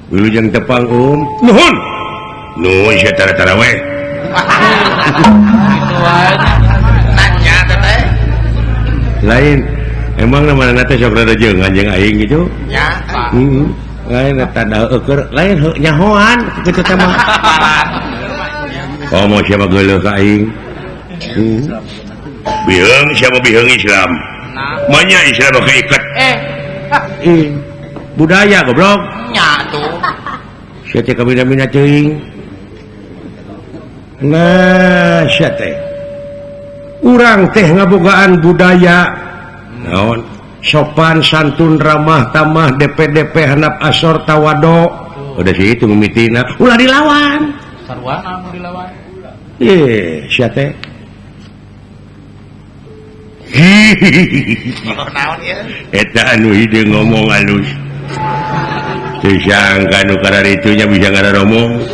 Wilujeng tepang nuhun. Nuhun sia tara-tara we. Nanya teh. Lain emang namana teh sok rada jeung anjing aing gitu. Nya. Heeh. Lain eta da eueur lain nyahoan kitu teh mah. Komo siapa geuleuh ka aing. Biheung siapa biheung Islam. Manya Islam make iket. Budaya goblok. Nya tuh. Sia teh kabina-bina teuing. Nah, sia teh. Urang teh ngabogaan budaya. Naon? Sopan santun ramah tamah DP-DP handap asor tawado. Udah sih itu mimitina. Ulah dilawan. Sarwana mau dilawan. Ih, sia teh. Naon ieu? Eta anu hideung ngomong alus. Teu sangka nu kararitu nya bisa ngararomong.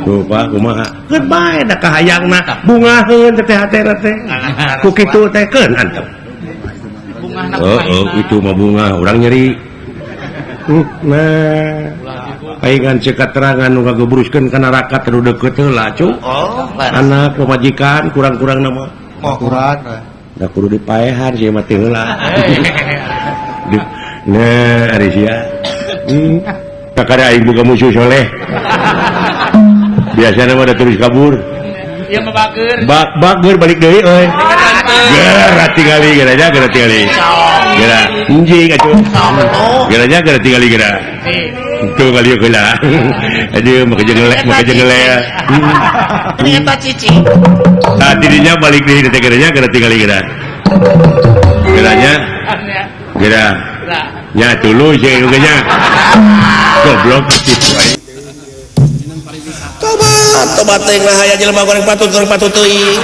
Tuh Pak, kumaha? Keun bae da kahayangna bungaheun teh hatena teh. Ku kitu teh keun antep. Bungahna oh, itu mah bunga, urang nyeri. Nah, paingan ceuk katerangan nu ngagebruskeun ka neraka teu deukeut heula, cu. Oh, anak pamajikan kurang-kurang nama. Kurang. Da kudu dipaehan sih mah teh heula. Nah, ari sia. Kakara aing boga musuh soleh. Biasana mah da terus kabur. Ieu mah bager. Bager balik deui euy. Geura tingali geura nya geura tingali. Geura anjing atuh. Geura nya geura tingali geura. Tuh kali heula. Aduh make jengelek make jengelek. Eta cici. Tah tidinya balik deui teh geura nya geura tingali geura. Geura nya. Geura. Nya tuluy jeung ge nya. Goblok kitu aing. Tobat, tobat teuing lah aya jelema goreng patut teuing.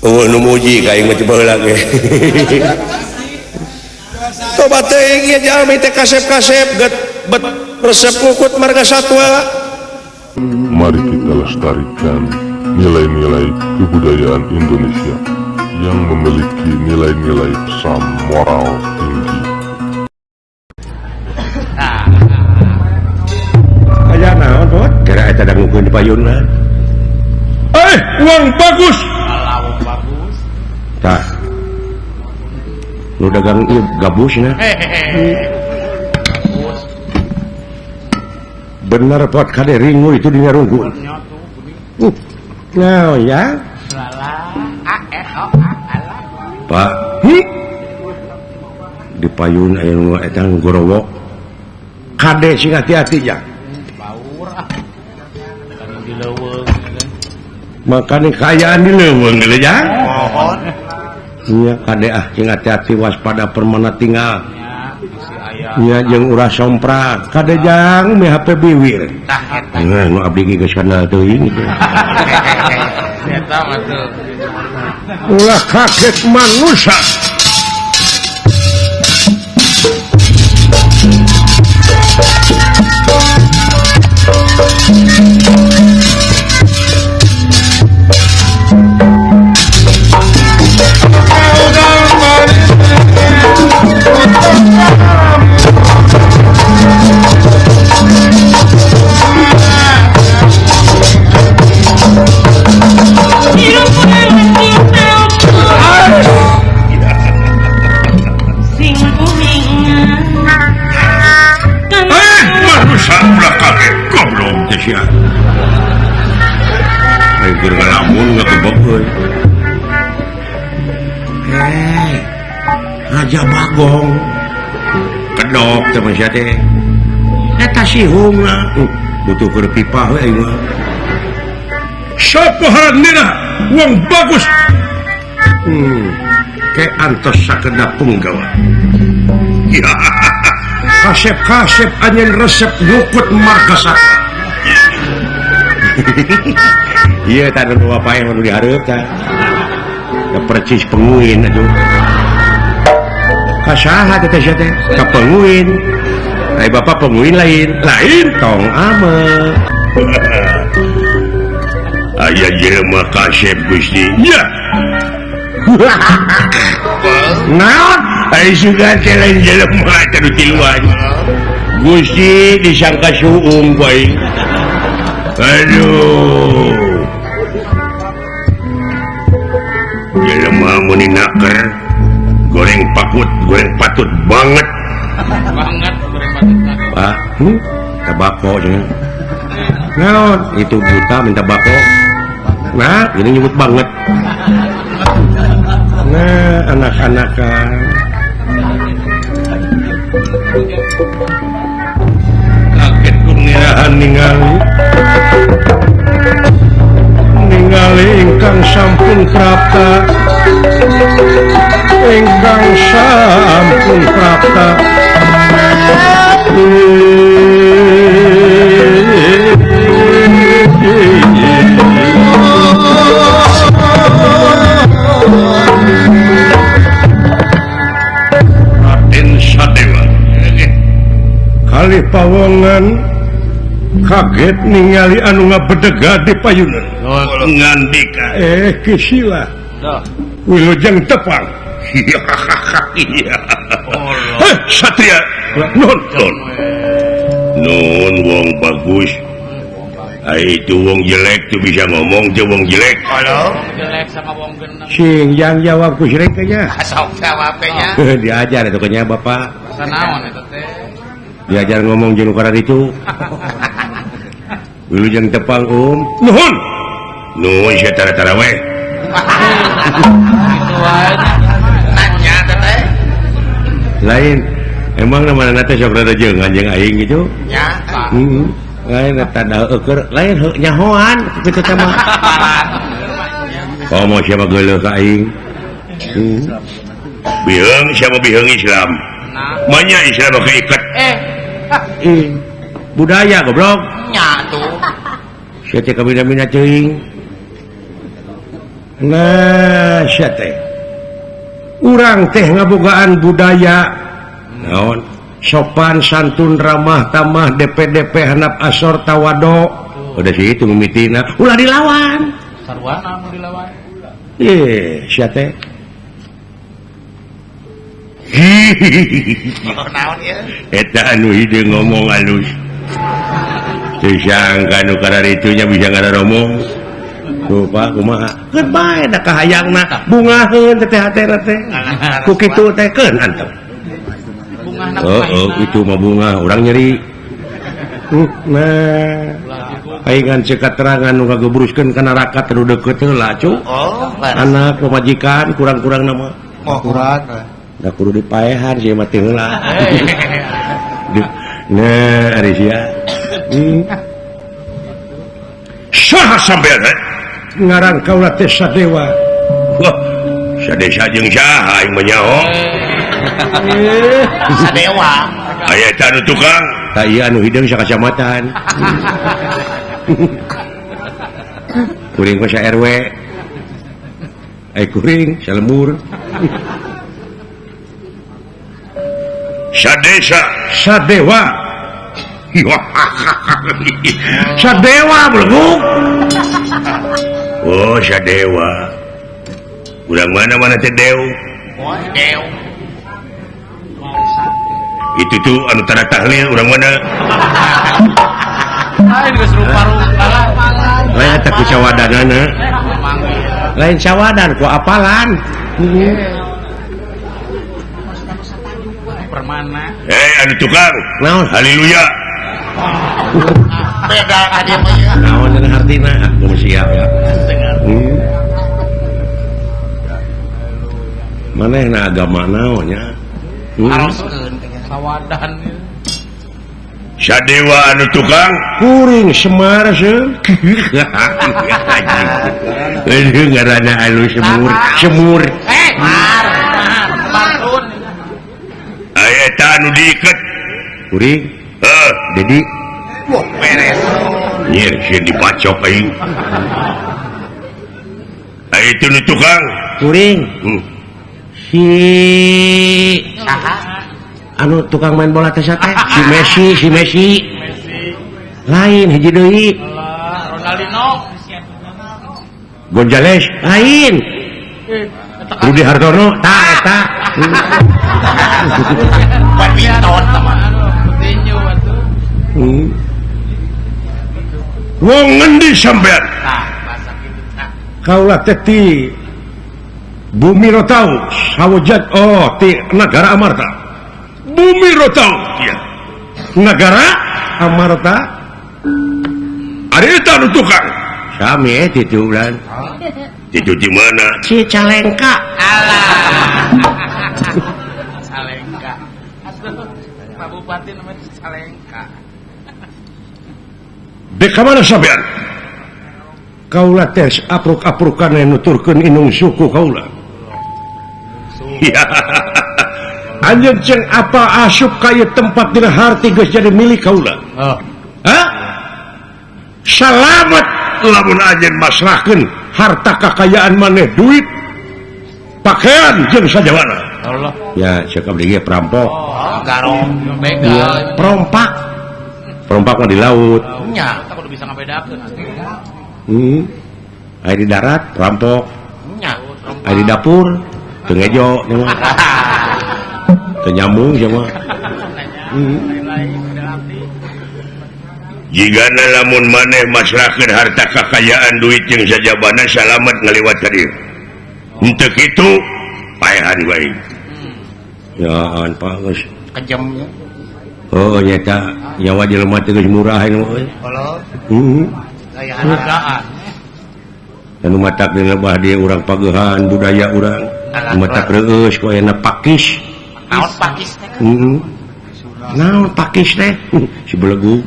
Oh, nu muji ka aing mah teu baheula ge. Tobat teuing ieu jalmi teh kasep-kasep get bet resep ngukut marga satwa. Mari kita lestarikan nilai-nilai kebudayaan Indonesia yang memiliki nilai-nilai pesan moral tinggi. Aya naon, Bot? Kira eta dangukeun di payunna. Eh, uang bagus. Alah, uang bagus. Tah. Nu dagang ieu gabusna. Gabus. Bener pot kade ringu itu dina rungkun. Nah, ya. Pak, di payun aya nu eta gorowok. Kade sing hati-hati ya. Baur ah. Kan di leuweung. Makane kaayaan di leuweung geus ya. Mohon. Nya kade ah sing hati-hati waspada permana tinggal. Nya Nya jeung ulah somprak. Kade jang mi HP biwir. Tah eta. Nah, nu abdi ge geus kenal teuing gitu. Eta mah tuh. Ulah kaget manusia. Raja Bagong kedok teh manusia teh eta sihungna butuh keur pipah we aing mah. Sapa haranna wong bagus. Ke antos sakedap punggawa. Ya. Kasep-kasep anjeun resep nyukut marga satwa. Ieu tah nu bapae nu dihareup tah. Da percis penguin atuh. Kasaha teh sia teh? Ka penguin. Ai bapak penguin lain. Lain tong ame. Aya jelema kasep Gusti. Ya. Naon? Ai sugan teh lain jelema teh nu tiluan. Gusti disangka suung ku aing. Aduh. Jelema mun naker goreng pakut, goreng patut banget. Banget goreng patut. Pak, tabako cenah. Naon? Itu buta minta bako. Nah, ini nyebut banget. Nah, anak-anakan. Kaget ku ngirahan ningali. Ningali ingkang sampun prapta. Ingkang sampun prapta. Raden Sadewa kali pawongan kaget ningali anu ngabedega di payunan ngandika kisila wilujeng tepang. Satria nun nun wong bagus. Ai itu wong jelek tuh bisa ngomong je wong jelek. Halo. Jelek sama wong genep. Sing yang jawab ku sirik nya. Sok jawab nya. Diajar itu nya Bapak. Sanaon eta teh. Diajar ngomong jeung nu itu. Wilujeng tepang Um. Nuhun. Nuhun sia tara-tara we. Kitu wae. Nanya teh. Lain emang namana teh sok rada jeung anjing aing gitu. Nya. Heeh. Lain eta da eueur lain nyahoan kitu teh mah. Komo siapa geuleuh ka aing. Biheung siapa biheung Islam. Manya Islam make iket. Budaya goblok. Nya tuh. Sia teh kabina-bina teuing. Nah, sia teh. Urang teh ngabogaan budaya. Naon? Sopan santun ramah tamah DPDP hanap asor tawado. Udah sih itu mimitina ulah dilawan. Sarwana mau dilawan. Sia teh. Naon ieu? Eta anu hideung ngomong alus. Teu sangka nu kararitunya bisa ngararomong. Tuh Pak kumaha? Keun bae da kahayangna bungaheun teh hatena teh. Ku kitu teh keun antep. Oh, itu mah bunga, orang nyeri. Nah, aing cek katerangan nu ngagebruskeun ka neraka teu deukeut heula, cu. Oh, anak pamajikan kurang-kurang nama. Oh, kurang. Da kudu dipaehan sia mah teh heula. Nah, ari sia. Saha sampean teh? Ngaran kaula teh Sadewa. Wah, sadesa jeung saha aing mah nyaho. Sadewa. Aya eta anu tukang. Tah ieu anu hideung sakacamatan. Kuring mah sa RW. Ai kuring salembur. Sadesa Sadewa. Sadewa belenguk. Oh, Sadewa. Urang mana-mana teh Dew. Oh, Dew. Itu tuh anu tanda tahlil urang mana? Lain geus rupa-rupa. Lain eta ku cawadanana. Lain cawadan ku apalan. Permana. Anu tukang. Naon? Haleluya. Beda ka dieu mah ieu. Naon cenah artina? Aku siap ya. Manehna agama naon nya? Aroskeun sawadan. Sadewa anu tukang kuring Semar seuh. Aduh ngaranna anu semur, semur. Mar. Marun. Aya eta anu diiket. Kuring. Heuh, Dedi. Wah, beres. Nyir sieun dibacok aing. Aya itu nu tukang kuring. Si saha? Anu tukang main bola teh teh si Messi, si Messi. Lain hiji deui. Ronaldinho. Gonzales lain. Rudi Hartono tah eta. Badminton teman. Tinju atuh. Wong ngendi sampean? Tah, bahasa kitu tah. Kaula teh ti Bumi Rotau, Sawujad oh ti Nagara Amarta. Bumi Rotau, iya. Nagara Amarta. Ari eta nu tukang. Sami titu bulan. Titu di mana? Cicalengka. Alah. Cicalengka. Atuh, Pak Bupati namanya Cicalengka. Dek ka mana sampean? Kaula teh apruk-aprukan nuturkeun inung suku kaula. Anjeun ceng apa asup ka ieu tempat dina harti geus jadi milik kaula. Oh. Hah? Salamet lamun anjeun masrahkeun harta kakayaan maneh duit, pakaian jeung sajawana. Allah. Ya, cek abdi ge perampok. Oh, garong, begal, perompak. Perompak mah di laut. Nya, kita kudu bisa ngabedakeun. Aya di darat perampok. Nya, aya di dapur teu ngejo nya mah. Teu nyambung sia mah. Jigana lamun maneh masrahkeun harta kakayaan duit jeung sajabana salamet ngaliwat ka dieu. Henteu kitu paehan bae. Ya an Pak geus kejamnya. Oh nyata nyawa jelema teh geus murah ieu mah euy. Halo. Gaya Anu matak dilebah di urang pagehan budaya urang. Matak reueus ku ayeuna pakis. Naon pakis teh? Heeh. Naon pakis teh? Si belegu.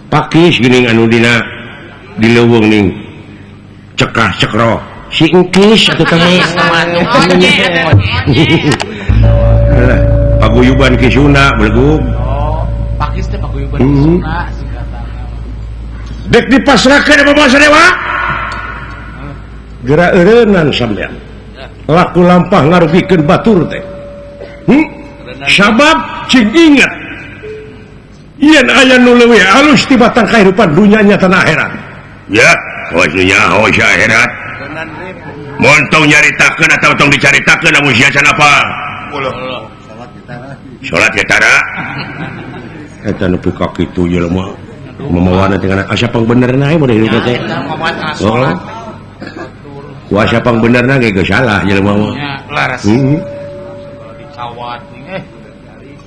Pakis geuning anu dina di leuweung ning cekah cekro. Si engkis atuh teh. Alah, paguyuban Ki Sunda belegu. Oh, pakis teh paguyuban Ki Sunda singkatan. Dek dipasrahkeun apa bahasa dewa? Gerak eureunnan sampean. Laku lampah ngarugikeun batur teh. Sabab cing inget yen aya nu leuwih alus tibatan kahirupan dunya nya tanah akhirat. Ya, hosnya hos akhirat. Mun tong nyaritakeun atawa tong dicaritakeun lamun sia can apa? Salat ge tara. Eta nu ka kitu jelema. Mamawana teh kana asa pangbenerna we mun hirup teh. Salat. Kuasa pangbenerna ge geus salah jelema mah. Laras. Heeh. Dicawat nih.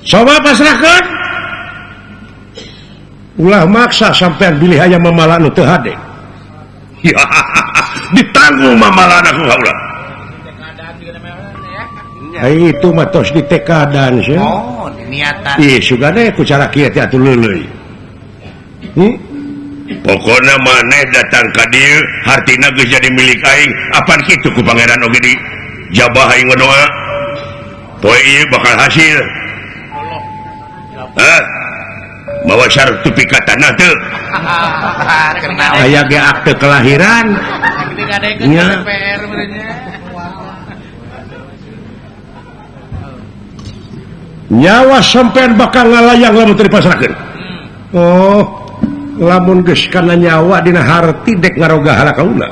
Coba pasrahkeun. Ulah maksa sampean bilih aya mamala nu teu hade. Ditanggung mamalana ku kaula. Ai itu mah tos ditekadan sia. Oh, niatan. Ih, sugane ku cara kieu teh atuh leuleuy. Pokona maneh datang ka dieu hartina geus jadi milik aing, apan kitu ku pangeran oge di jabah aing ngadoa. Poe ieu bakal hasil. Hah? Mawa sertifikat tanah teu. Aya ge akte kelahiran. Nya. Nyawa sampean bakal ngalayang lamun teu dipasrahkeun. Oh, lamun geus kana nyawa dina harti dek ngaroga hala kaula.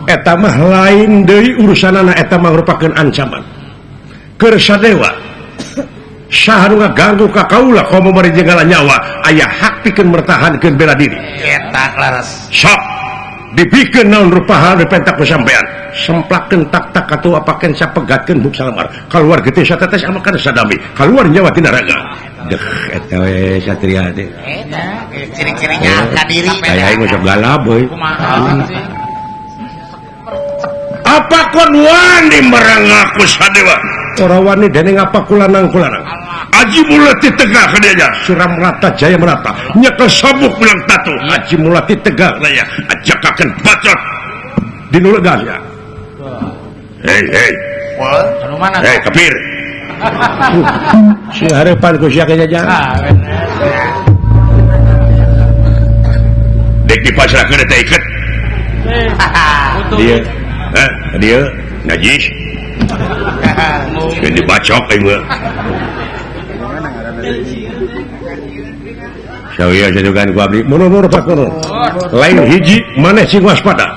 Eta mah lain deui urusanana, eta mah merupakeun ancaman. Keur sadewa saha nu ngaganggu ka kaula komo bari jeung nyawa aya hak pikeun mertahankeun bela diri. Eta laras. Sok dipikeun naon rupaha dipentak ku sampean. Semplakeun tak-tak atuh apakeun sapegatkeun buk salamar. Kaluar getih satetes amakan sadami, kaluar nyawa tina raga. Deh eta we satria teh. Eta ciri-cirinya ka diri. Aya aing mah sok galap euy. Apa kon wani merang aku sadewa? Ora wani dening apa kulanang-kulanang. Aji mulati tegak ka dieu nya. Suram rata jaya merata. Nyekel sabuk bilang tatu. Aji mulati tegak raya ajakakeun bacot dinu legas ya. Hei hei. Anu mana? Hei kafir. Si harapan ku sia jajan. Dek dipasrahkeun eta iket. Dia. Hah? Dia najis. Geus dibacok aing mah. Sawiya sajukan ku abdi mundur pak mundur. Lain hiji maneh sing waspada.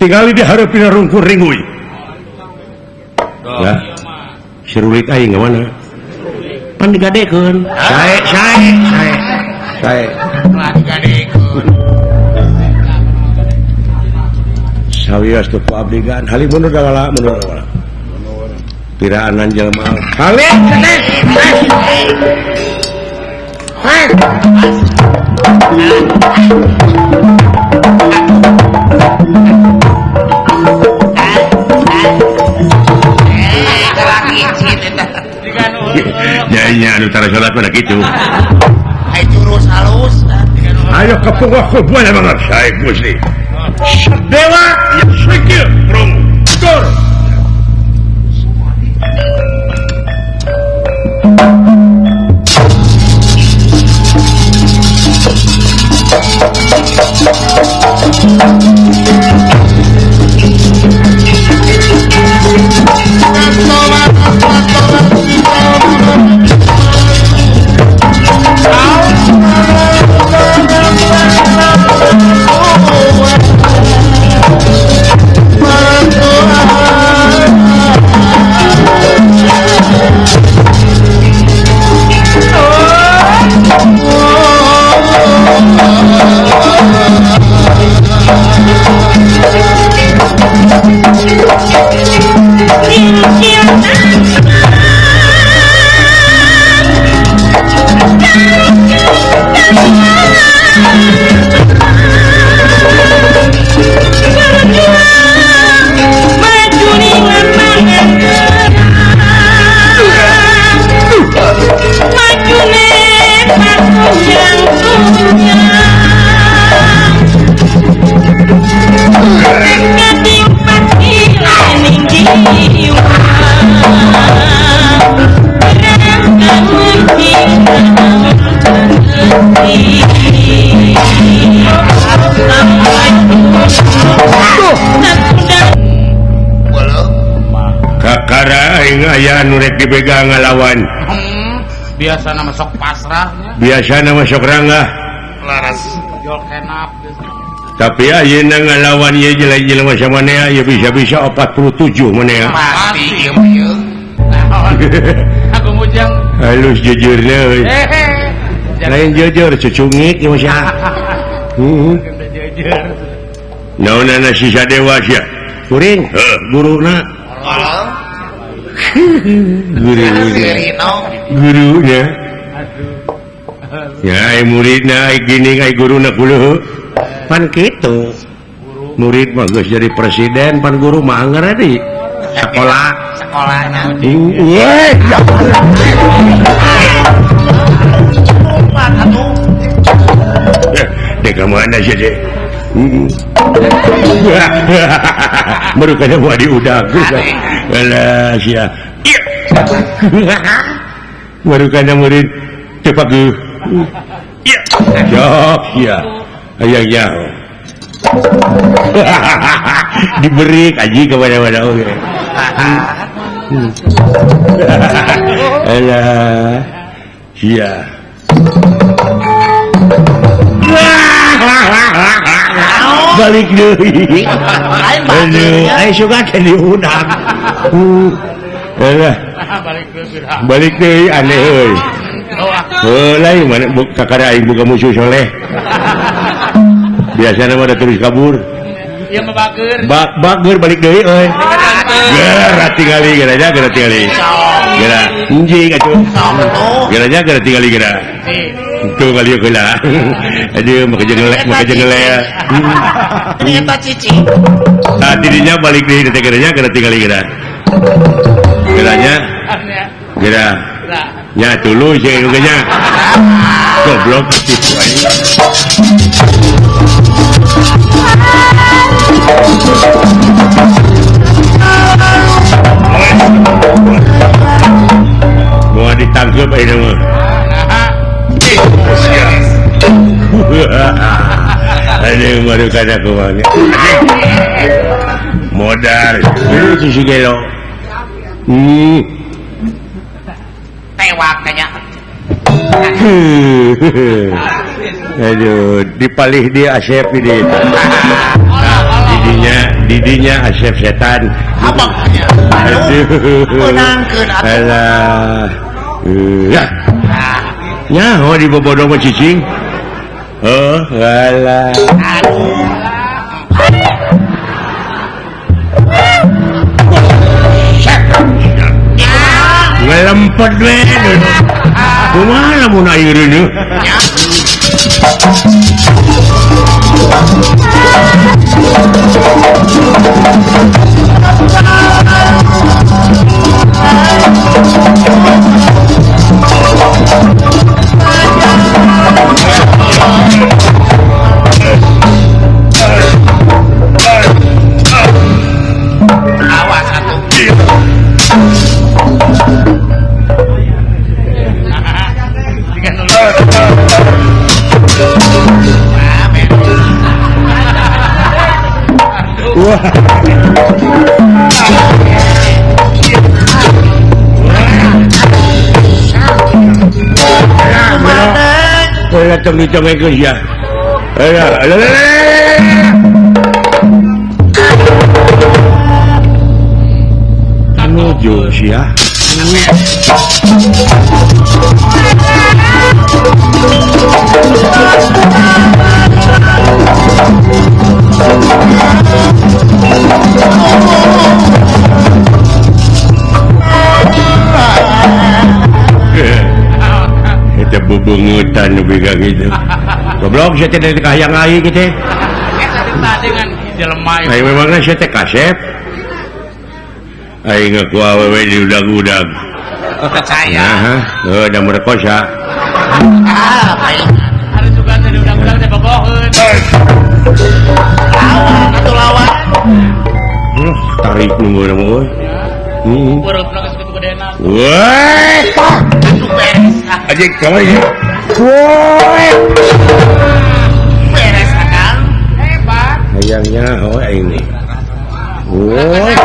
Tinggali di hareupeun rungkur ringuy. Ya. Sirulit aing ka mana? Pan digadekeun. Sae sae sae. Sae. Lah digadekeun. Sawios teu ku abdi gan. Halim mundur wala mundur wala. Piraanan jelema. Halim ceneh. Nya anu tara salat mah kitu. Ai jurus halus. Ayo kepunggah ku buaya banget sae Gusti. Dewa ya sikil prung. Tur. Kakara aing aya nu rek dipegang ngalawan. Biasa nama sok pasrahnya. Biasa nama sok ranggah. Laras. Jol kenap. Tapi ayeuna ngalawan ieu jelema samanea ieu bisa-bisa 47 manea. Pasti ieu mah ieu. Aku mujang. Halus jujurna euy. Lain jujur cucungit ieu mah sia. Heeh. Jujur. Naonana sisa dewa sia? Kuring, heuh, guruna. Gurunya. Ya ai muridna ai gini ai guruna kuluh. Pan kitu. Murid mah geus jadi presiden, pan guru mah anger di sekolah. Sekolahna. Iya. Dek ka mana sih, Dek? Baru kada mau diudag. Alah sia. Baru kada murid teu paguh. Iya. Jok sia. Hayang nyaho. Diberi kaji kepada-pada oge. Alah sia. Balik deui. Aduh, ai suka teh diundang. Alah. Balik deui aneh euy. Heuh lain mana kakara aing boga musuh soleh. Biasana mah da terus kabur. Ieu mah bager. Bager balik deui euy. Geura tingali geura nya geura tingali. Geura anjing atuh. Geura nya geura tingali geura. Itu kali heula. Aduh maka jelek. Ternyata cici. Tah dirinya balik deui teh geura nya geura tingali geura. Geura nya. Geura. Nya tuluy jeung nya. Goblok kitu anjing. Mau ditangkep ayeuna mah. Aduh, baru kada kumaha. Modar. Si gelo. Tewak kayaknya. Aduh, dipalih dia Asep di dieu. Nah, di Nya didinya asep setan. Abangnya. Aduh. Menangkeun atuh. Alah. Ya. Nyaho di bobodo mah cicing. Oh, alah. Aduh. Ngelempet we. Kumaha lamun ayeuna deui? Awas atuh. Wah. Ya. Menuju ya. Eta bubungutan nu biga gitu. Goblok sia teh dari kahayang aing teh. Eta dengan jelema. Aing memangna sia teh kasep. Aing ku awewe diudag-udag. Percaya. Heeh, heuh da merkosa. Ah, ari juga teh diudag-udag teh boboheun. Lawan atuh lawan. Tarik nu mah euy. Heeh. Beureup geus kitu gedena. Woi, aduh beres. Anjing kamari ya. Woi. Beres akang. Hebat. Hayangnya oh ini. Woi.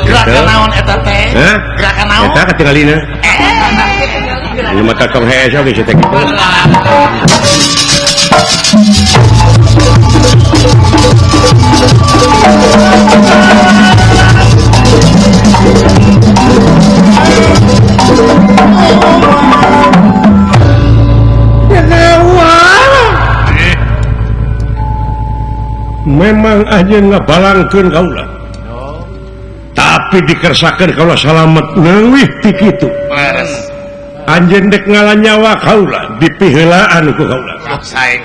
Gerakan naon eta teh? Gerakan naon? Eta katingalina. Ini mata tong hees oge sia teh kitu. Memang aja ngabalangkeun kaula. Tapi dikersakeun kaula salamet leuwih ti kitu. Anjeun dek ngalanyawa kaula dipiheulaan ku kaula.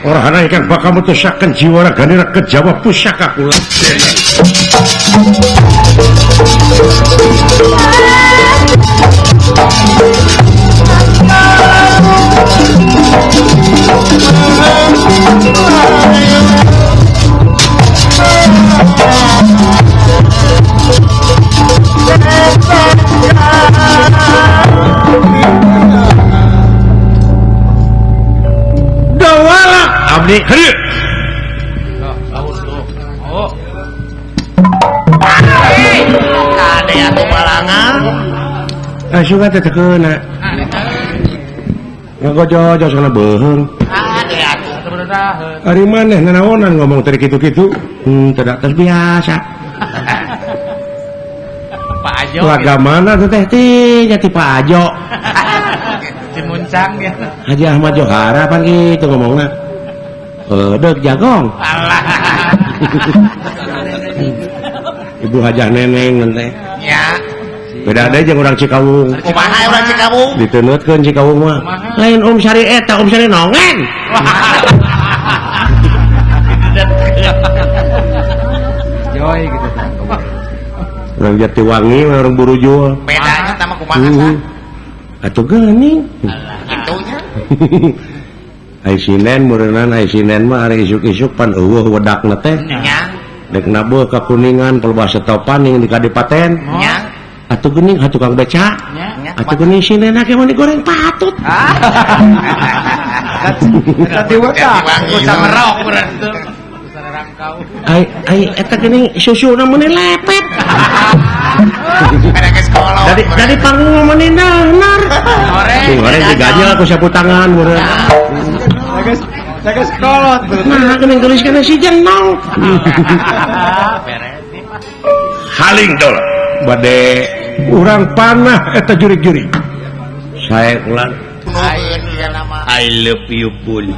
Orahana ingkang bakal mutusaken jiwa raganira kejawa pusaka kula. Dawala abdi heuh. Oh. Kade atuh balangan. Ah suka teh tekeuna. Ngagojo-jo sana beuheung. Kade atuh. Ari maneh nanaonan ngomong tadi kitu-kitu. Tidak terbiasa. Pak Ajo. Laga mana tuh teh ti jati Pak Ajo. Cimuncang ya. Haji Ahmad Johara pan gitu ngomongna. Deuk jagong. Alah. Ibu Hajah Neneng teh. Ya. Beda deui jeung urang Cikawung. Kumaha urang Cikawung? Diteunutkeun Cikawung mah. Lain Om Sari eta, Om Sari nongen. Joy gitu. Orang Jatiwangi, orang Burujul. Bedanya sama kumaha sah? Atuh geuning. Kitunya. Ai sinen meureunnan ai sinen mah ari isuk-isuk pan eueuh wedakna teh. Nya. Dek nabuh ka Kuningan pelbah setopan ning di Kadipaten. Nya. Atuh geuning ha tukang beca. Nya. Atuh geuning sinenna ke mah digoreng patut. Tadi wedak. Bocah merok urang teh. Ai ai eta geuning susuna meuni lepet. Dari dari panggung meuni nanar. Goreng. Goreng diganyel ku sapu tangan meureun. Geus kolot. Nah, geuning geulis kana si jenong. Beres nih mah. Haling dola. Bade urang panah eta jurig-jurig. Sae ulang. I love you pun.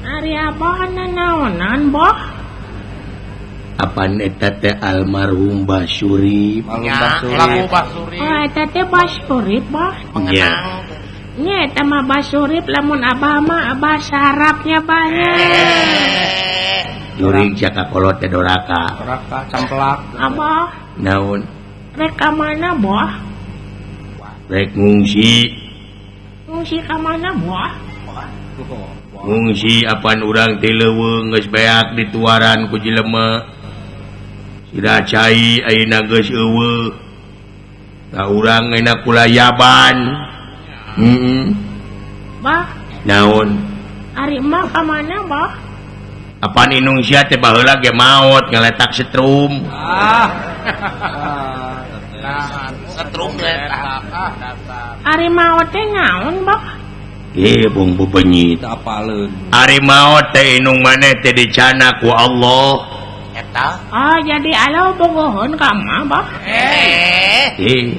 Ari abah nanaonan boh? Apan eta teh almarhum Basurip. Nya, lagu Basurip. Oh, eta teh Basurip boh. Nya. Nya eta mah Basurip lamun abah mah abah sarapnya banyak. Jurig jaka kolot teh doraka. Doraka camplak. Abah. Naon? Rek ka mana boh? Rek ngungsi. Ngungsi ka mana boh? Ngungsi apan urang teh leuweung geus beak dituaran ku jelema. Sira cai ayeuna geus eueuh. Da urang ayeuna kulayaban. Heeh. Bah. Naon? Ari mah ka mana, bah? Apan inung sia teh baheula ge maot ngaletak setrum. Ah. Setrum letak. Ari maot teh naon, bah? Bung bebenyit. Apaleun. Ari maot teh inung maneh teh dicana ku Allah. Eta. Oh, jadi alo bogohon ka mah, bah.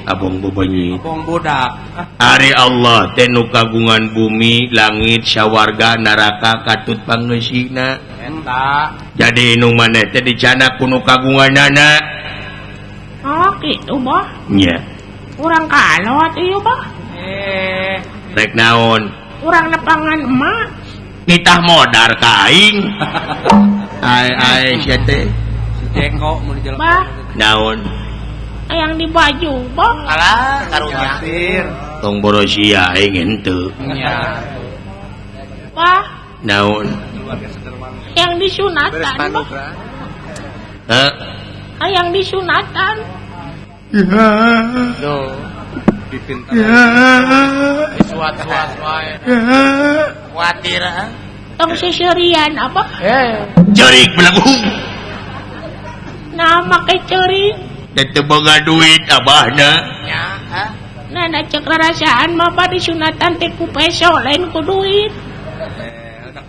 Abong bebenyit. Abong budak. Ari Allah teh nu kagungan bumi, langit, sawarga, neraka katut pangeusina. Eta. Jadi inung maneh teh dicana ku nu kagunganana. Oh, kitu, bah. Nya. Urang kalot ieu, bah. Rek naon? Urang nepangan emak. Nitah modar ka aing. Ai ai sia teh. Si Jeko mun di jalan. Bah. Naon? Hayang di baju, bah. Alah, karunya. Tong borosia aing henteu. Nya. Bah. Naon? Hayang disunatan, bah. Heh. Hayang disunatan. Duh. Dipintar. Suat-suat wae. Kuatir ah. Tong seserian apa? Cerik belagu. Nah, make cerik. Da teu boga duit abahna. Nya, ah. Nah, da cek rarasaan mah bah disunatan teh ku peso lain ku duit.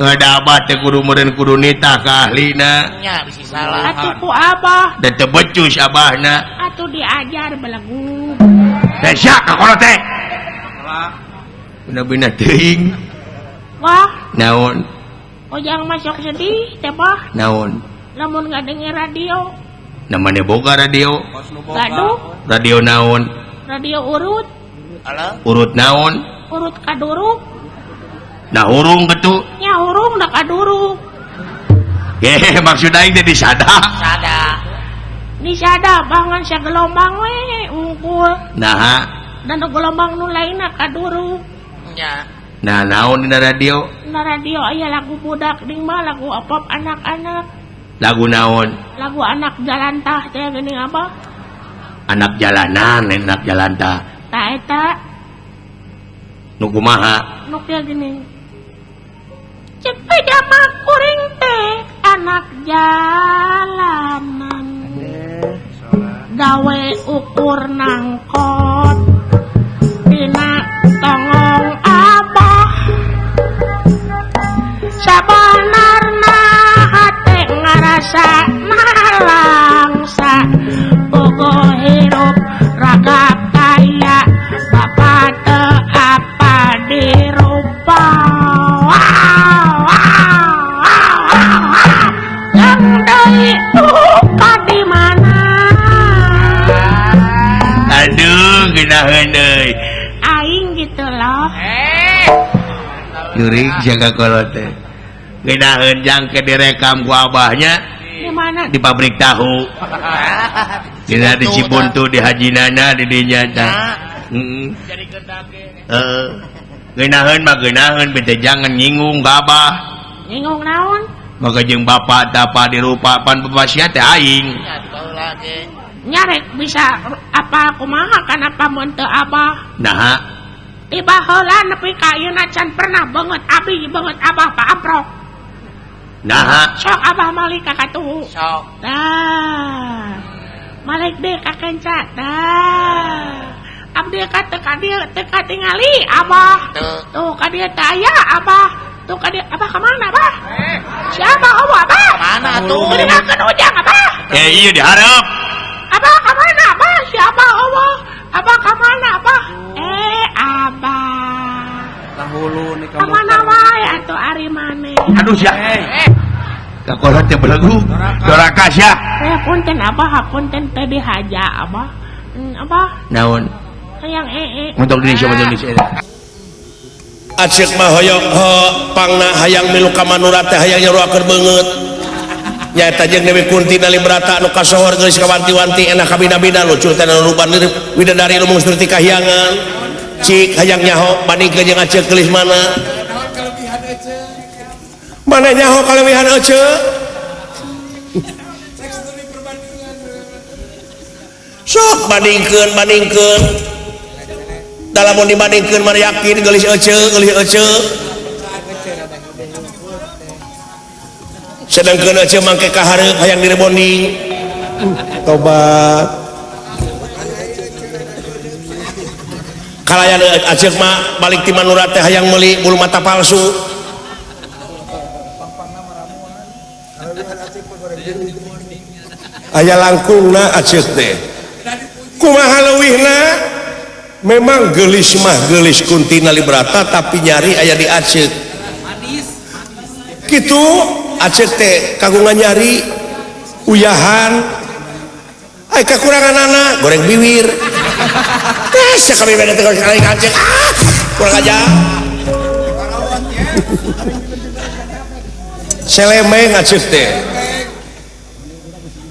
Da abah teh kudu meureun kudu nitah ka ahlina. Nya bisi salah. Atuh ku abah. Da teu becus abahna. Atuh diajar belagu. Teh sia ka kolot teh. Bina-bina teuing. Wah. Naon? Ojang masuk sedih teh bah. Naon? Lamun ngadenger radio. Namanya boga radio. Gaduh. Radio naon? Radio urut. Alah. Urut naon? Urut kaduruk. Nah hurung getu. Nya hurung da kaduruk. Heh, maksud aing teh disada. Sada. Disada bangan sagelombang we unggul. Naha? Dan gelombang nu lainna kaduruk. Nya. Nah, naon dina radio? Dina radio aya lagu budak ding mah lagu pop anak-anak. Lagu naon? Lagu anak jalantah teh geuning apa? Anak jalanan, anak jalantah. Tah eta. Nu kumaha? Nu kieu geuning. Cek pajama kuring teh anak jalanan. Gawe ukur nangkot dina tongong abah. Sabanarna hate ngarasa nalangsa bogo hirup raga kaya bapak teu apa dirupa. Yang deui ka di mana? Aduh, geunaheun euy. Aing gitu loh. Jurig jaga kolot teh. Geunaheun jangke direkam ku abahnya. Di mana? Di pabrik tahu. Dina di Cibuntu di Hajinana di dinya tah. Heeh. Jadi gendake. Heeh. Geunaheun mah geunaheun bete jangan nyinggung ka abah. Nyinggung naon? Maka jeung bapak tapa dirupa pan bapak teh aing. Nya baheula ge. Nyarek bisa apa kumaha kana mun teu abah. Naha? Tiba heula nepi ka ayeuna can pernah beungeut abi beungeut abah paamprok. Naha? Sok abah malik ka katuhu. Sok. Tah. Malik deui ka kenca. Tah. Abdi ka teu ka dieu teu katingali abah. Tuh. Tuh ka dieu teh aya abah. Tuh ka dieu Abah ka mana Abah? Siapa eueuh Abah? Mana atuh? Dengarkeun ujang Abah. Eh ieu diharap. Abah ka mana Abah? Siapa eueuh? Abah ka mana Abah? Eh Abah. Kahulu nih Ka mana wae atuh ari maneh? Aduh sia. Kakolot teh belegu. Doraka sia. Eh punten Abah, punten teh dihaja Abah. Abah. Naon? Hayang ee. Untuk Indonesia, untuk Indonesia. Aceuk mah hoyong pangna hayang milu ka Manura teh hayang nyaruakeun beungeut. Nyaeta jeung Dewi Kunti Nalibrata anu kasohor geulis kawanti-wanti enak kabina-bina lucu teh anu rupan widadari lumung surti kahyangan. Cik hayang nyaho bandingkeun jeung Aceuk geulis mana? Mana nyaho kaleuwihan Ece? Sok bandingkeun bandingkeun. Dalam mun dibandingkeun mah yakin geulis Ece, geulis Ece. Sedangkeun Ece mangke ka hareup hayang direbonding. Tobat. Kalayan Aceuk mah balik ti Manura teh hayang meuli bulu mata palsu. Aya langkungna Aceuk teh. Kumaha leuwihna? Memang geulis mah geulis Kunti Nalibrata tapi nyari aya di Aceuk. Kitu Aceuk teh kagungan nyari uyahan. Ai kakuranganana goreng biwir. Teh sakali beda teh goreng Aceuk. Ah, kurang aja. Selemeng Aceuk teh.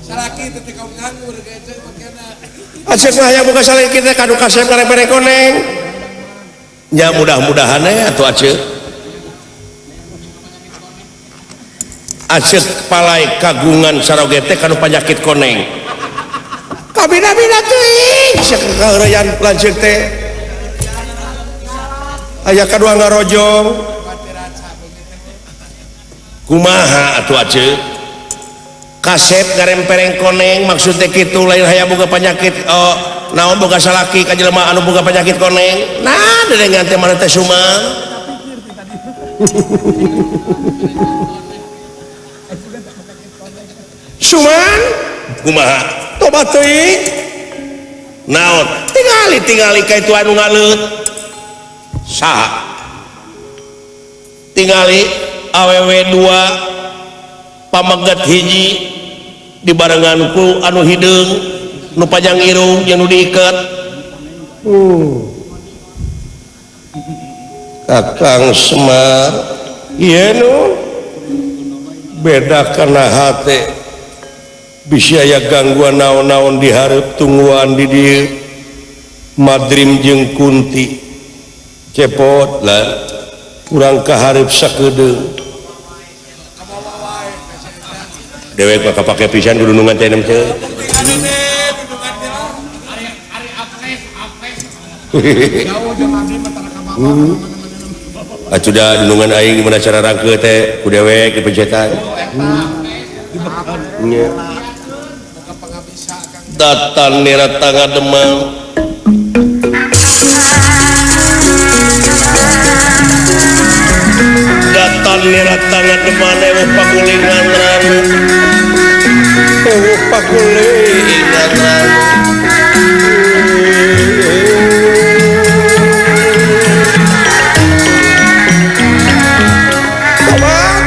Salaki teh kaum nganggur ge makana. Aceuk mah hayang boga salaki teh kanu kasep karepere koneng. Nya mudah-mudahan we atuh Aceuk. Aceuk palai kagungan saroge teh kanu panyakit koneng. Kabina-bina teuing sia kaheureuyan lanceuk teh. Aya kadua ngarojong. Kumaha atuh Aceuk? Kasep ngarempereng koneng maksud teh kitu lain hayang boga penyakit naon boga salaki ka jelema anu boga penyakit koneng. Nah dedengan teh mana teh sumang. Sumang kumaha? Tobat teuing. Naon? Tingali-tingali ka itu anu ngaleut. Saha? Tingali awewe dua pameget hiji dibarenganku anu hideung nu panjang irung jeung nu diiket. Kakang Semar ieu nu beda kana hate bisi aya gangguan naon-naon dihareup tungguan di dieu Madrim jeung Kunti cepot lah urang kahareup sakedeung dewek mah kapake pisan dudungan teh nem teh. Atuh da dunungan aing gimana cara rangke teh ku dewek dipencetan. Nya. Datan nira tangga demam. Datan nira tangga demam ewu pagulingan ranu. Ewu pagulingan ranu. Tobat,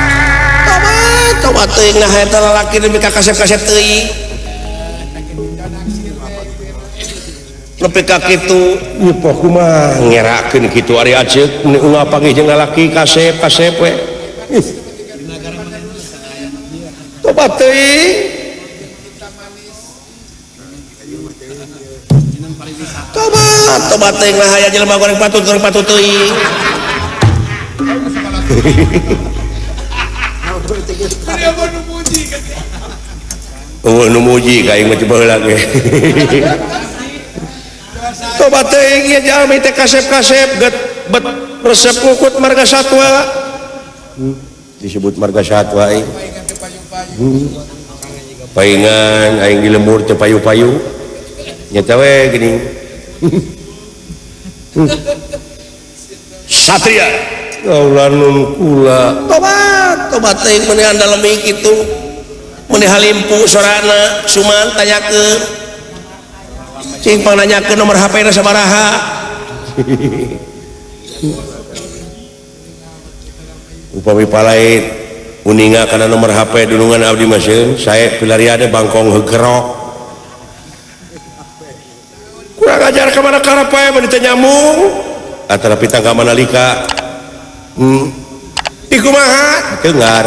tobat, tobat teuing nah eta lalaki nepi ka kasep-kasep teuing. Nepi ka kitu, ieu poh kumaha ngerakeun kitu ari Aceuk mun unggal panggih jeung lalaki kasep-kasep we. Tobat teuing. Tobat, tobat teuing nah aya jelema goreng patut teuing. Eueuh nu muji ka aing mah baheula ge. Tobat teuing ieu jalmi teh kasep-kasep get bet resep kukut marga satwa. Disebut marga satwa aing. Paingan aing di lembur teu payu-payu. Nyata we geuning. Satria Kaula nun kula. Tobat, tobat teuing meuni andalemi kitu. Meuni halimpu sorana Suman tanyakeun. Cing pangnanyakeun nomor HP-na sabaraha. Upami palait uninga kana nomor HP dunungan abdi mah sieun sae pilariade bangkong heugerok. Kurang ajar ka mana karep pae meuni teu nyambung. Atanapi tangka manalika. Di kumaha? Dengar.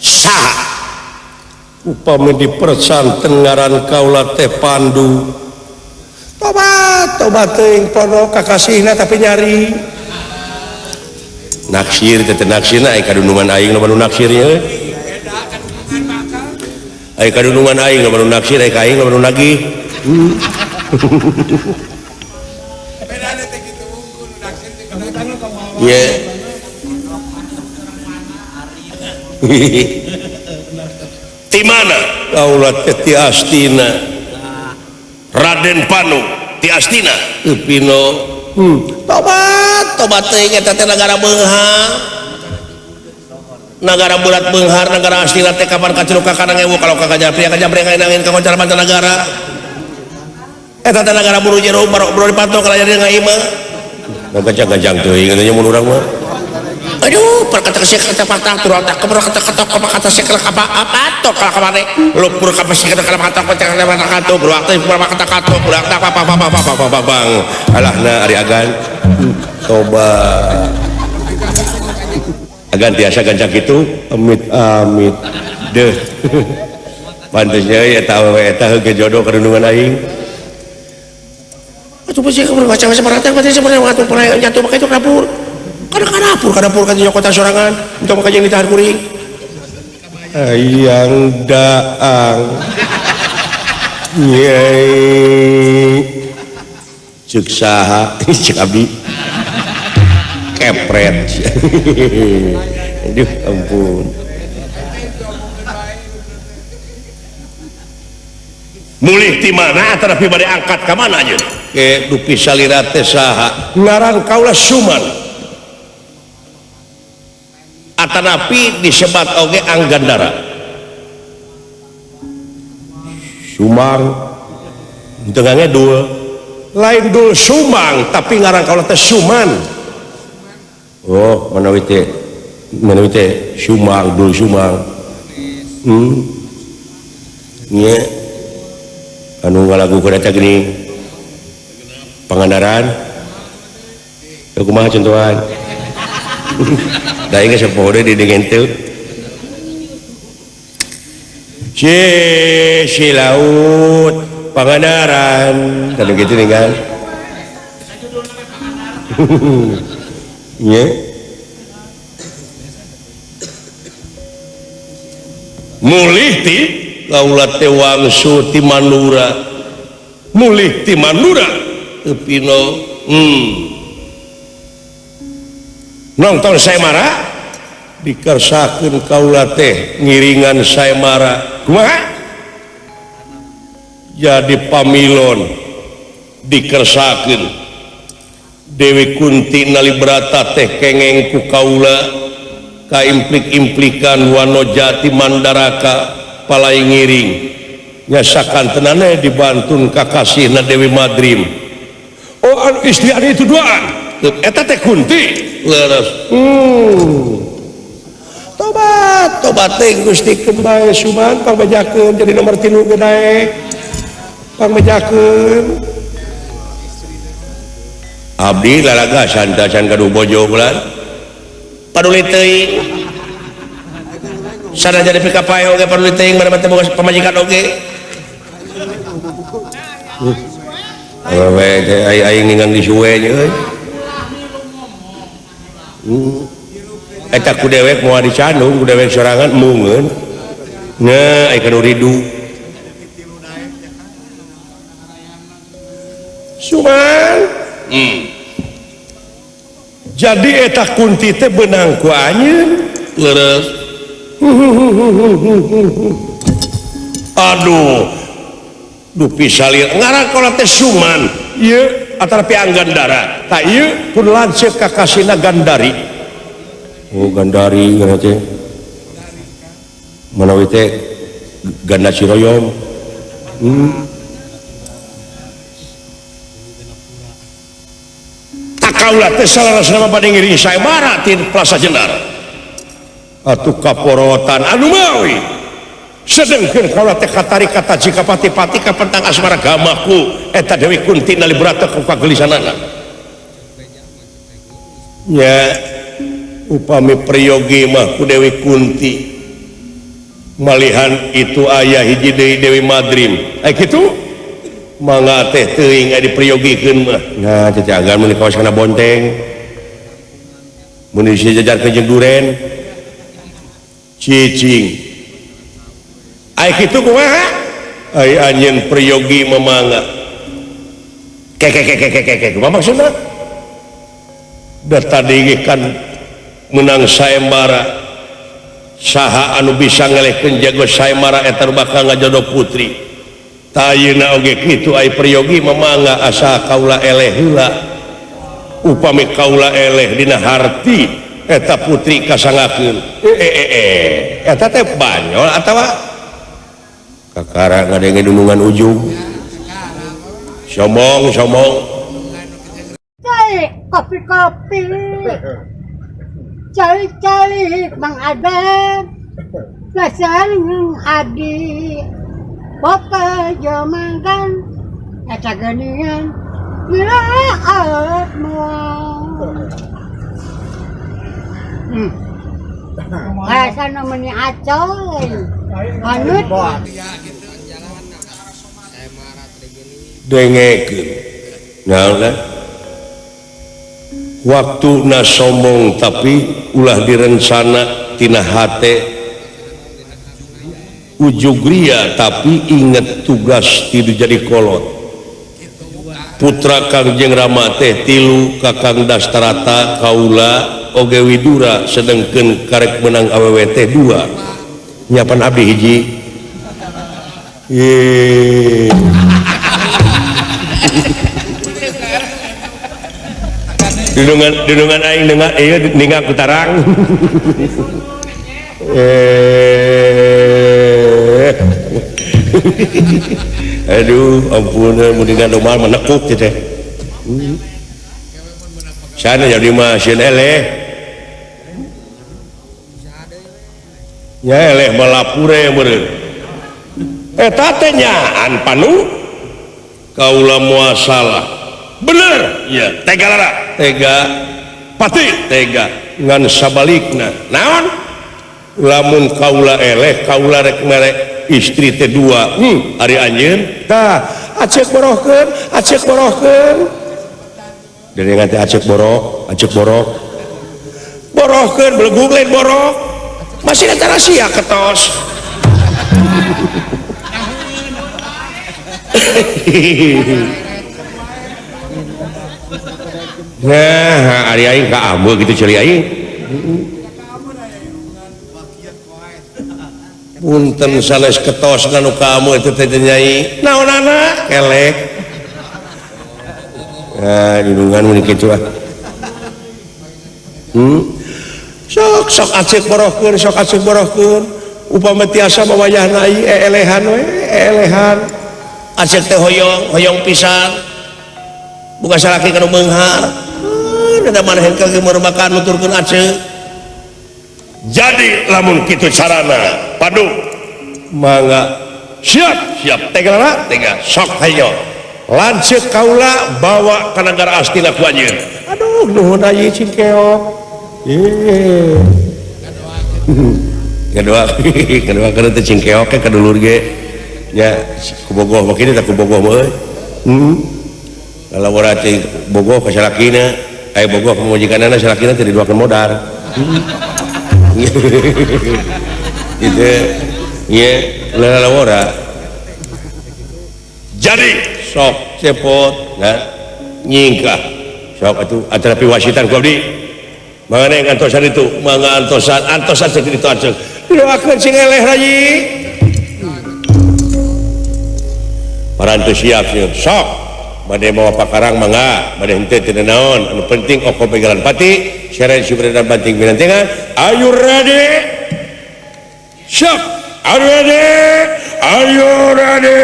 Saha upami dipersanten ngaran kaula teh Pandu. Tobat, tobat teuing pono kakasihna tapi nyari. Naksir teh naksirna ai kadunungan aing loba nu naksirnya. Ai kadunungan aing loba nu naksir, ai ka aing loba nu nagih. Ye. Ti mana? Kaula teh ti Astina. Raden Panu ti Astina. Pino. Tobat, tobat teuing eta teh nagara beunghar. Nagara bulat beunghar, nagara Astina teh kapan kacuruk ka kanang ewu kalau ka Gajah Pria ka koncar mancanagara. Eta teh nagara buru jero barok buru dipanto kalayan ngaimah. Gajang-gajang teuing nya mun urang mah. Aduh, perkata kesek kata patah turun tak kebro kata kata kata kata sekel apa apa to kala kamane lupur ka sik kata kata kata kata kata beruak teh kata kata beruak tak apa apa apa apa apa bang alahna ari agan toba agan tiasa gancang kitu amit amit deuh pantesnya eta awewe eta heuh jodoh kadunungan aing. Atuh sih kamu baca baca perhatian baca sebenarnya waktu pernah jatuh pakai itu dapur. Kadang dapur kan kota sorangan untuk makan yang ditahan kuring. Ayang daang. Nyai. Cek saha cek abdi. Kepret. Aduh ampun. Mulih ti mana tetapi bade angkat ka mana aja. Ke dupi salira teh saha ngaran kaula Suman. Atanapi disebat oge Anggandara. Sumang tengahnya dua lain dul Sumang tapi ngaran kaula teh Suman. Oh manawi teh Sumang dul Sumang. Nya anu ngalagukeun eta geuning Pangandaran. Kumaha contohan? Da ieu geus poho deui didengen teu. Si laut Pangandaran tadi kitu nih kan. Nya. Mulih ti kaula teh wangsu ti Mandura. Mulih ti Mandura Pino. Nonton Saemara dikersakeun kaula teh ngiringan Saemara. Kumaha? Jadi pamilon dikersakeun Dewi Kunti Nalibrata teh kengeng ku kaula kaimplik-implikan Wanojati Mandaraka palai ngiring nyasakan tenane dibantun kakasihna Dewi Madrim. Oh anu istri anu itu duaan eta teh Kunti leres. Tobat tobat teh Gusti keun bae Suman pangbejakeun jadi nomor 3 ge daek pangbejakeun abdi lalagasan tacan gaduh bojo bulan paduli teuing sanajan dipikapae oge paduli teuing mana teh boga pamajikan oge. Awewe teh aing ninggang disuwe nya euy. Eta ku dewek moal dicandung ku dewek sorangan mungeun. Nya ai kanu ridu. Suman. Jadi eta Kunti teh beunang ku anjeun. Leres. Aduh. Dupi salir ngaran kaula teh Suman. Ieu atarapi Anggandara. Tah ieu pun lanceuk kakasihna Gandari. Oh Gandari ngaranna teh. Manawi teh Ganda Ciroyom. Tak kaula teh salarasna bade ngiring saembara ti Plaza Jenar. Atuh kaporotan anu mawi. Sedengkeun kaula teh katarik kata jika pati-pati kapentang asmara gamaku eta Dewi Kunti nalibrata ku kagelisanana. Nya upami priyogi mah ku Dewi Kunti. Malihan itu ayah hiji deui Dewi Madrim. Ai kitu mangga teh teuing aya dipriyogikeun mah. Nah cacagan mun kawas kana bonteng. Mun dijajarkeun jeung duren. Cicing. Ai kitu kumaha? Ai anjeun priyogi memangga. Kekekekekekek kumaha maksudna? Da tadi kan menang saembara. Saha anu bisa ngelehkeun jago saembara eta bakal ngajodoh putri. Tah ayeuna oge kitu ai priyogi memangga asa kaula eleh heula. Upami kaula eleh dina harti eta putri kasangakeun. Eta teh banyol atawa kakara ngadenge dunungan ujung. Sombong sombong. Cai kopi-kopi. Cai-cai Mang Adem. Lasareng Adi. Bapak jo mangkan eta geuningan miraat moal. Rasana meuni acoy. Anut dengekeun. Naon lah? Waktuna sombong tapi ulah direncana tina hate ujug ria tapi inget tugas tidu jadi kolot. Putra Kangjeng Rama teh tilu Kakang Dastarata kaula oge Widura sedengkeun karek menang awewe teh dua. Nyapan abdi hiji. Ye. Dunungan dunungan aing dengar ieu ninggal ku tarang. Aduh, ampun mun dina domar menekuk teh teh. Sana jadi mah sieun eleh. Nya eleh malapure meureun. Eta teh nyaan panu kaula moal salah. Bener, ya tega lara, tega pati, tega ngan sabalikna. Naon? Lamun kaula eleh, kaula rek merek istri teh dua. Ari anjeun tah acek borohkeun, acek borohkeun. Dari ngan teh acek borok, acek borok. Borohkeun belegug lain borok. Masih eta rahasia ketos. Nah, ari aing ka ameu gitu ceuli aing. Punten sanes ketos nu ka ameu itu teh nyai. Naonana? Kelek. Nah, dunungan mun kitu ah. Sok sok acek borohkeun, sok acek borohkeun. Upama tiasa mah wayahna ieu elehan we, elehan. Acek teh hoyong, hoyong pisan. Buka salaki kanu beunghar. Da maneh ka makan nuturkeun acek. Jadi lamun kitu carana, padu mangga siap, siap tega lara, tega sok hayo. Lanceuk kaula bawa ka nagara Astina ku anjeun. Aduh, nuhun ayi cingkeok. Kedua, kedua kana teh cingkeok ke dulur ge. Nya ku bogoh mah kitu tah ku bogoh mah euy. Kalau ora teh bogoh ka salakina, aya bogoh ka majikanana salakina teh diduakeun modar. Itu nya lalawora. Jadi sok cepot nah nyingkah. Sok atuh atarapi wasitan ku abdi. Mangga neng antosan itu, mangga antosan, antosan cek ditu acek. Didoakeun sing eleh rayi. Parantos siap siap. Sok Bade mawa pakarang mangga, bade henteu teu naon. Anu penting oko begalan pati, seren subredan banting binantengan. Are you ready? Siap. Are you ready? Are you ready?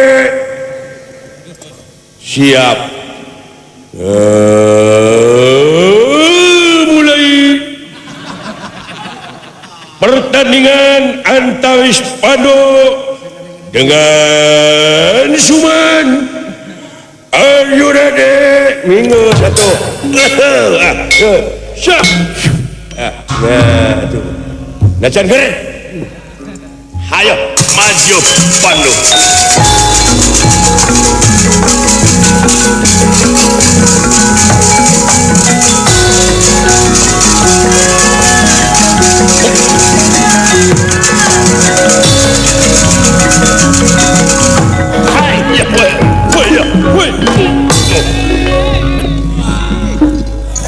Siap. Mulai pertandingan antawis Pandu dengan Suman. Are you ready? Minggu satu. Siap. Nah, tuh. Nacan keren. Hayo maju Pandu.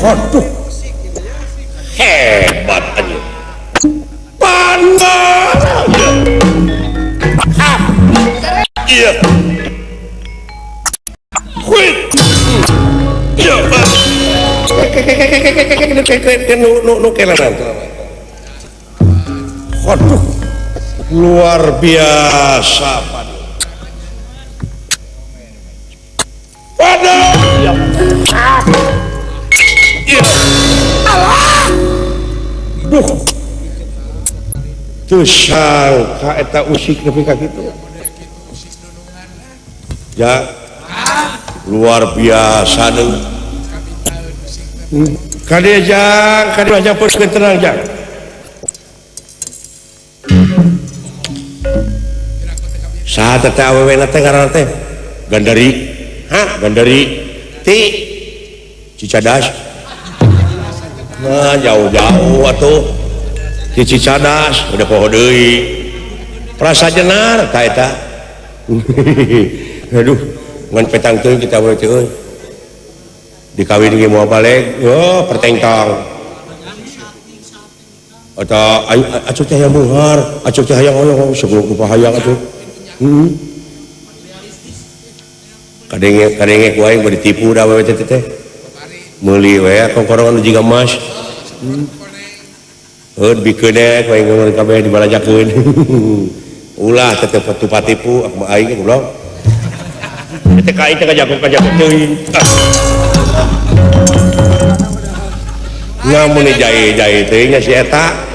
Waduh, hebat aja. Pandai. Iya. Iya. Waduh, luar biasa Pandu. Pandu. Iya. Duh. Teu sangka eta usik nepi ka kitu. Ya. Luar biasa deui. Kade jang, kade jang peukeun tenang jang. Saha teh awewe na teh ngaranna teh? Gandari. Hah, Gandari ti Cicadas. Nah, jauh-jauh atuh di Cicadas udah poho deui. Prasa jenar ka eta. Aduh, ngan petang teuing kita we teh euy. Dikawin ge moal balik, oh pertengtang. Atau ayo acuh teh hayang beunghar, acuh teh hayang oyong, sebelum rupa hayang atuh. Kadenge ku aing bari ditipu da awewe teh teh. Meuli we kongkorongan nu jiga emas. Heuh bikeun we ku aing ngomong kabeh dibalajakeun. Ulah tetep patipu aku mah aing goblok. Teh ka aing teh kajago-kajago teuing. Ngamun jahe-jahe teuing nya si eta.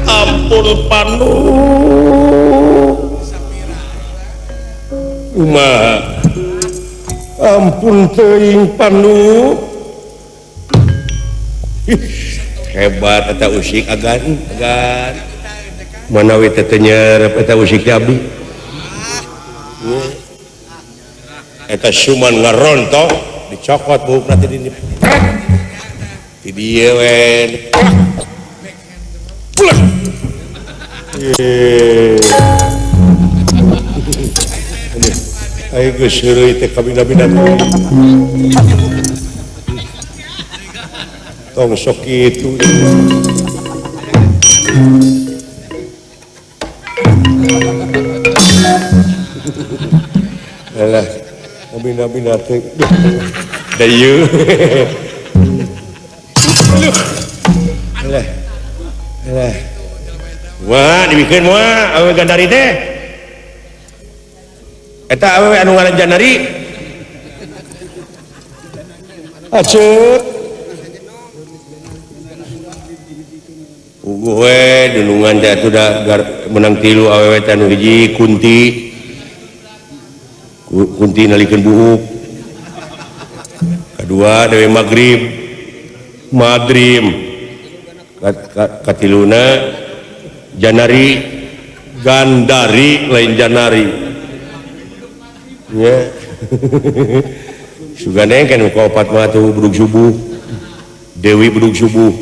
Ampun Pandu. Uma. Ampun teuing Pandu. Hebat eta usik agan agan. Manawi teh teu nyerep eta usik teh abdi. Eta Suman ngarontok dicokot buukna teh di di dieu we. Pulang. Ayo geus heureuy teh kabina-bina teh. Tong sok kitu. Alah, kabina-bina teh. Da ieu. Alah. Alah. Wah, dibikeun moal awewe Gandari teh. Eta awewe anu ngaran Gandari. Aceuk. Uguh we dunungan teh atuh da menang tilu awewe teh anu hiji Kunti. Kunti nalikeun buuk. Kadua Dewi Maghrib. Madrim. Katiluna Janari. Gandari lain Janari nya sugane kan kaopat mah tuh bedug subuh Dewi bedug subuh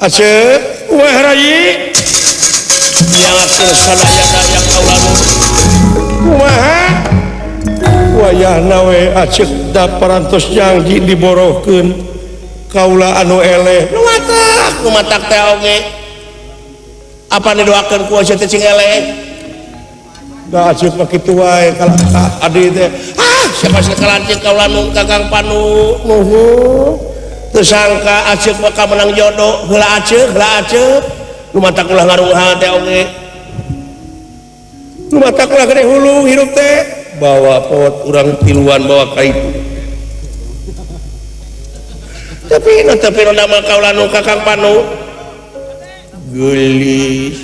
Acep wah rai nyalakeun sadaya-daya kaula nu kumaha wayahna we Acep da parantos janji diborohkeun kaula anu eleh nu matak nu matak teh oge apa didoakeun ku Acep teh cing eleh da Acep mah kitu wae kalah ka adi teh ah siapa sih kalancik kaula nu Kakang Panu nuhun teu sangka Acep bakal menang jodoh heula Acep heula Acep nu matak ulah ngarunghal teh oge nu matak ulah gede hulu hirup teh bawa pot urang tiluan bawa ka itu tapi nu teu piro nama kaula nu Kakang Panu geulis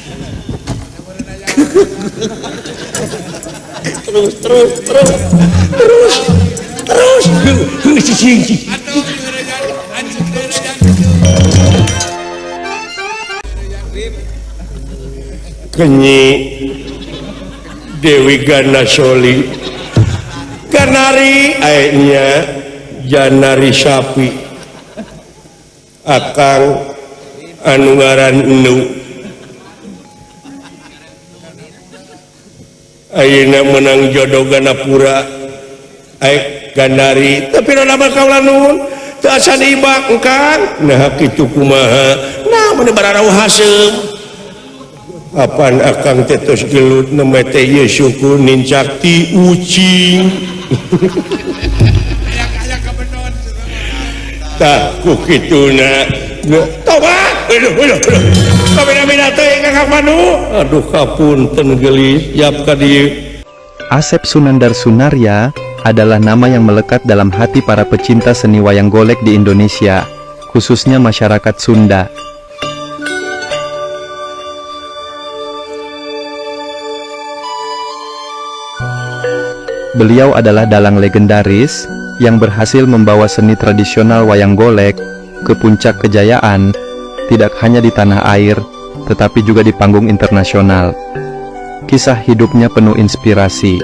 terus terus terus terus terus cicing Kenyi Dewi Gandasoli Ganari aeknya Janari sapi akang anu ngaran Enu ayeuna menang jodoh Ganapura aek Gandari tapi nama kaula nuhun teu acan ibak engkang nah kitu kumaha nah mun bararauh haseum apaan akang teh tos gelut nembe teh ieu suku nincak ti ucing tah ku kituna tobat aduh aduh kabina-bina teh Kakang Panu aduh kapunten geulis yap ka dieu. Asep Sunandar Sunarya adalah nama yang melekat dalam hati para pecinta seni wayang golek di Indonesia, khususnya masyarakat Sunda. Beliau adalah dalang legendaris yang berhasil membawa seni tradisional wayang golek ke puncak kejayaan, tidak hanya di tanah air, tetapi juga di panggung internasional. Kisah hidupnya penuh inspirasi,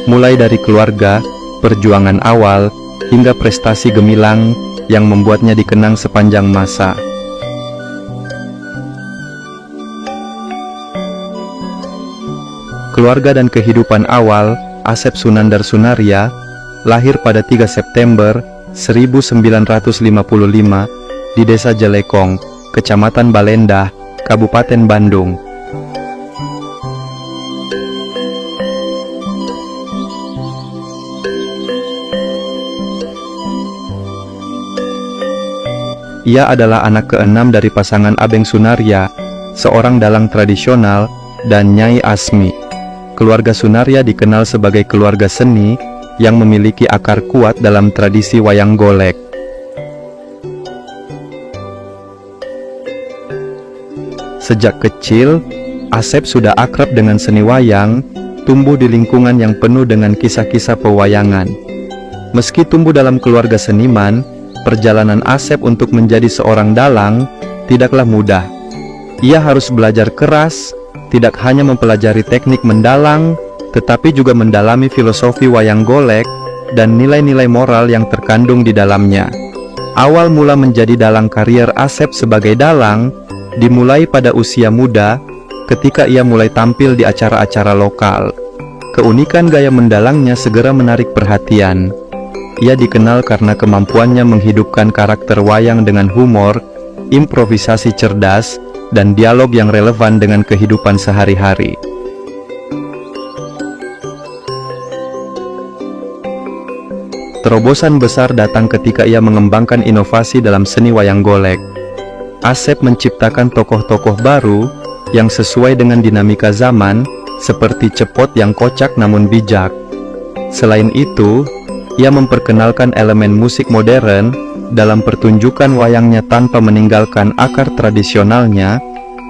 mulai dari keluarga, perjuangan awal, hingga prestasi gemilang yang membuatnya dikenang sepanjang masa. Keluarga dan kehidupan awal Asep Sunandar Sunarya lahir pada 3 September 1955 di Desa Jelekong, Kecamatan Balendah, Kabupaten Bandung. Ia adalah anak keenam dari pasangan Abeng Sunarya, seorang dalang tradisional, dan Nyai Asmi. Keluarga Sunarya dikenal sebagai keluarga seni yang memiliki akar kuat dalam tradisi wayang golek. Sejak kecil, Asep sudah akrab dengan seni wayang, tumbuh di lingkungan yang penuh dengan kisah-kisah pewayangan. Meski tumbuh dalam keluarga seniman, perjalanan Asep untuk menjadi seorang dalang tidaklah mudah. Ia harus belajar keras, tidak hanya mempelajari teknik mendalang, tetapi juga mendalami filosofi wayang golek dan nilai-nilai moral yang terkandung di dalamnya. Awal mula menjadi dalang karier Asep sebagai dalang dimulai pada usia muda ketika ia mulai tampil di acara-acara lokal. Keunikan gaya mendalangnya segera menarik perhatian. Ia dikenal karena kemampuannya menghidupkan karakter wayang dengan humor, improvisasi cerdas, dan dialog yang relevan dengan kehidupan sehari-hari. Terobosan besar datang ketika ia mengembangkan inovasi dalam seni wayang golek. Asep menciptakan tokoh-tokoh baru yang sesuai dengan dinamika zaman, seperti Cepot yang kocak namun bijak. Selain itu, ia memperkenalkan elemen musik modern dalam pertunjukan wayangnya tanpa meninggalkan akar tradisionalnya,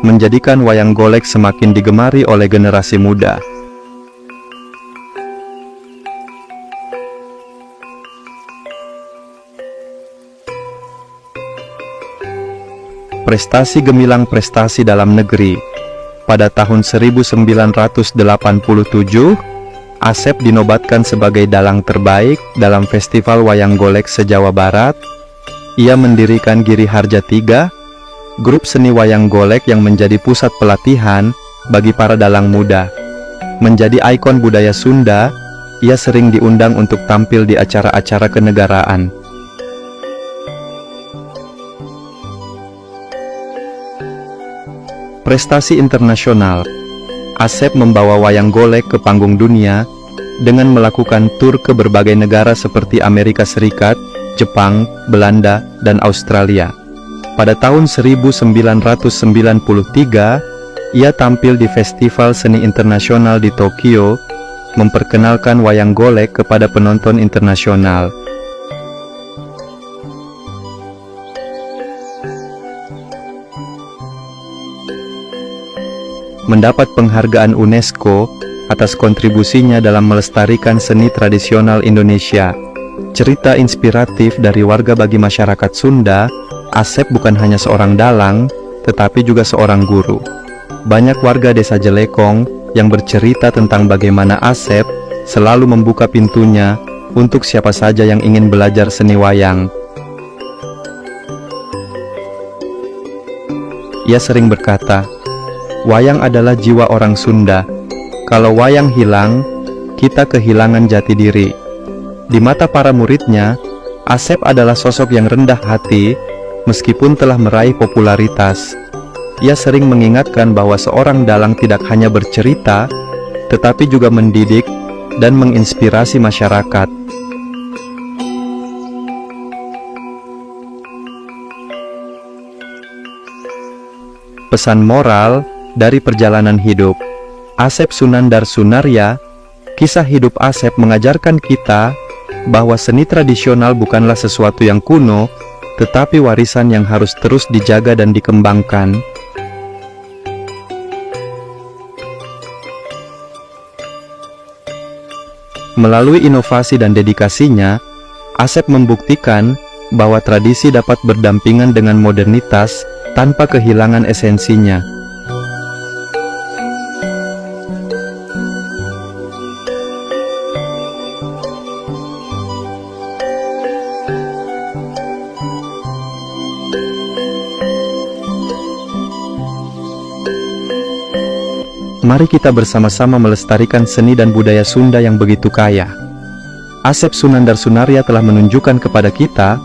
menjadikan wayang golek semakin digemari oleh generasi muda. Prestasi gemilang prestasi dalam negeri. Pada tahun 1987, Asep dinobatkan sebagai dalang terbaik dalam Festival Wayang Golek se-Jawa Barat. Ia mendirikan Giri Harja III, grup seni wayang golek yang menjadi pusat pelatihan bagi para dalang muda. Menjadi ikon budaya Sunda, ia sering diundang untuk tampil di acara-acara kenegaraan. Prestasi internasional. Asep membawa wayang golek ke panggung dunia dengan melakukan tur ke berbagai negara seperti Amerika Serikat, Jepang, Belanda, dan Australia. Pada tahun 1993, ia tampil di Festival Seni Internasional di Tokyo, memperkenalkan wayang golek kepada penonton internasional. Mendapat penghargaan UNESCO atas kontribusinya dalam melestarikan seni tradisional Indonesia. Cerita inspiratif dari warga bagi masyarakat Sunda, Asep bukan hanya seorang dalang, tetapi juga seorang guru. Banyak warga desa Jelekong yang bercerita tentang bagaimana Asep selalu membuka pintunya untuk siapa saja yang ingin belajar seni wayang. Ia sering berkata, "Wayang adalah jiwa orang Sunda. Kalau wayang hilang, kita kehilangan jati diri." Di mata para muridnya, Asep adalah sosok yang rendah hati, meskipun telah meraih popularitas. Ia sering mengingatkan bahwa seorang dalang tidak hanya bercerita, tetapi juga mendidik dan menginspirasi masyarakat. Pesan moral dari perjalanan hidup Asep Sunandar Sunarya. Kisah hidup Asep mengajarkan kita bahwa seni tradisional bukanlah sesuatu yang kuno, tetapi warisan yang harus terus dijaga dan dikembangkan. Melalui inovasi dan dedikasinya, Asep membuktikan bahwa tradisi dapat berdampingan dengan modernitas tanpa kehilangan esensinya. Mari kita bersama-sama melestarikan seni dan budaya Sunda yang begitu kaya. Asep Sunandar Sunarya telah menunjukkan kepada kita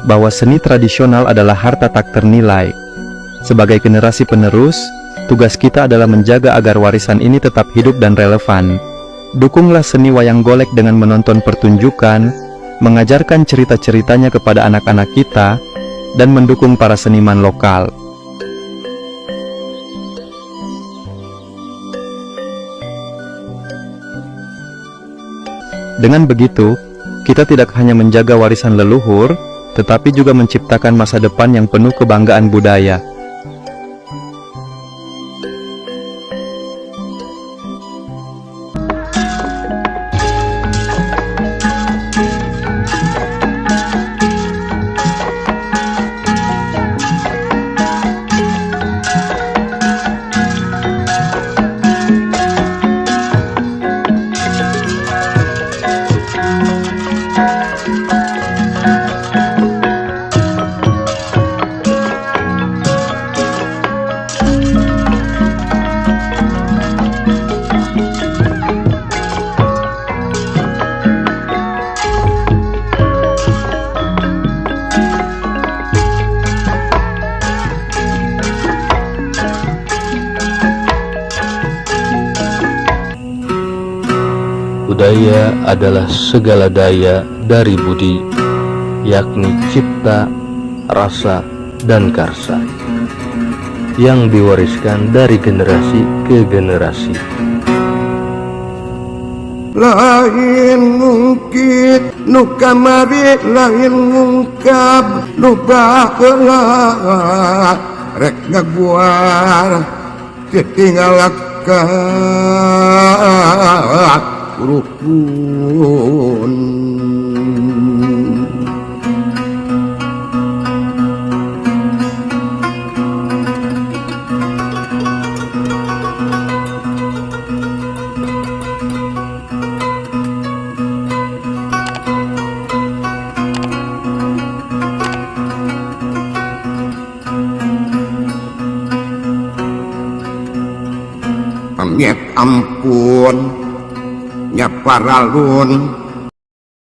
bahwa seni tradisional adalah harta tak ternilai. Sebagai generasi penerus, tugas kita adalah menjaga agar warisan ini tetap hidup dan relevan. Dukunglah seni wayang golek dengan menonton pertunjukan, mengajarkan cerita-ceritanya kepada anak-anak kita, dan mendukung para seniman lokal. Dengan begitu, kita tidak hanya menjaga warisan leluhur, tetapi juga menciptakan masa depan yang penuh kebanggaan budaya. Budaya adalah segala daya dari budi, yakni cipta, rasa, dan karsa, yang diwariskan dari generasi ke generasi. Lain ngungkit nu kamari, lain ngungkap nu baheula, rek ngaguar ditinggalkan rukun. Pamit ampun nya paralun.